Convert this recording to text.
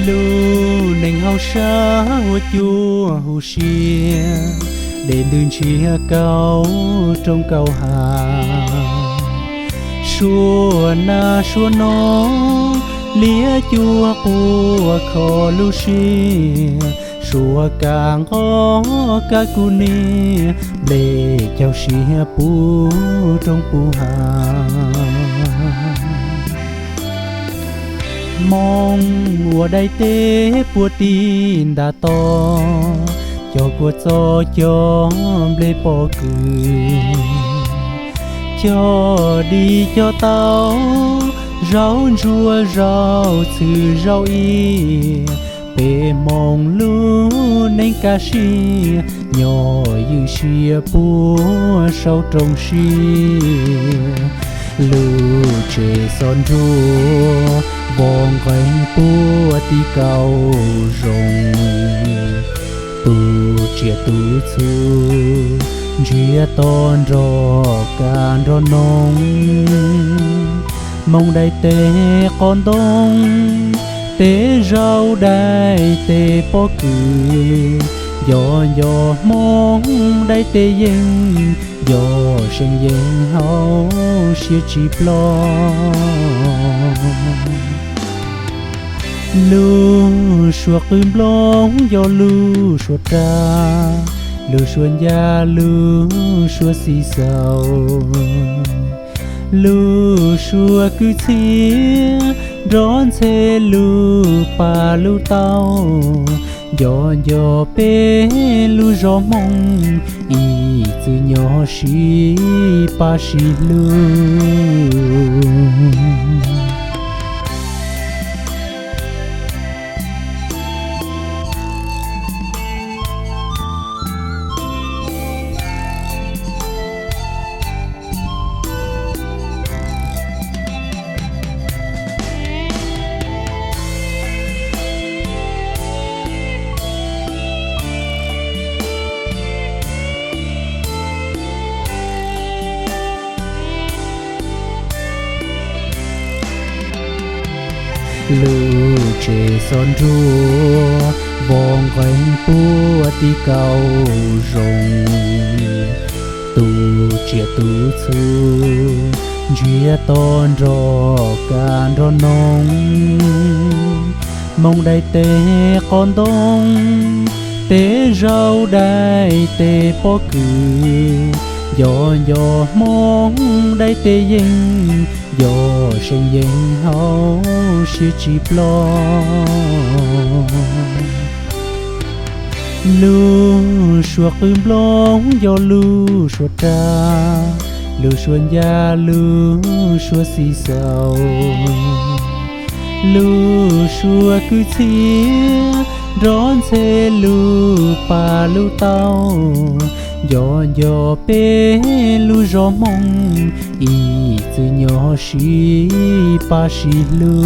Lub neej hauv sab huab cua huv si, dej ntws ntsiag kaum roob kaum hav, suab nag suab no, liab cuag quaj kho lub siab, suab kab nqos kab kuv niam, nplej caug siab puv roob puv hav. Hmoov ua daim teb puag tim ntav toj, cog kua txob cog nplej pob kws, cog dib cog taub, zaub ntsuab zaub txhwb zaub iab, peb hmoov lub neej kaj siab, nyob ywm siab puag saum roob siab. Lub tsev xov ntsuab vov nqeeg puag tim kauj zoo, tu tsiaj tu txhu ntsiag to nrog kab nrog noog. Hmoov daim teb qos ntoo, teb zaub daim teb pob kws, nco nco hmoov daim teb yeej, nco seem yeej hauv siab tsis ploj. Lub suab qwj nplooj yog lub suab raj, lub suab ncaj lub suab xis xaus, lub suab kwv txhiaj nrov ntxhe lub paj lub taub, nco nco peb lub zos Hmoob ib txwm nyob sib pab sib hlub. Lub tsev xov ntsuab vov nqeeg puag tim kauj zoo, tu tsiaj tu txhu ntsiag to nrog kab nrog noog. Hmoov daim teb qos ntoo, teb zaub daim teb pob kws, nco nco hmoov daim teb yeej, nco seem yeej hauv siab tsis ploj. Lub suab qwj nplooj yog lub suab raj, lub suab ncaj lub suab xis xaus, lub suab kwv txhiaj nrov ntxhe lub paj lub taub, nco nco peb lub zos Hmoob ib txwm nyob sib pab sib hlub.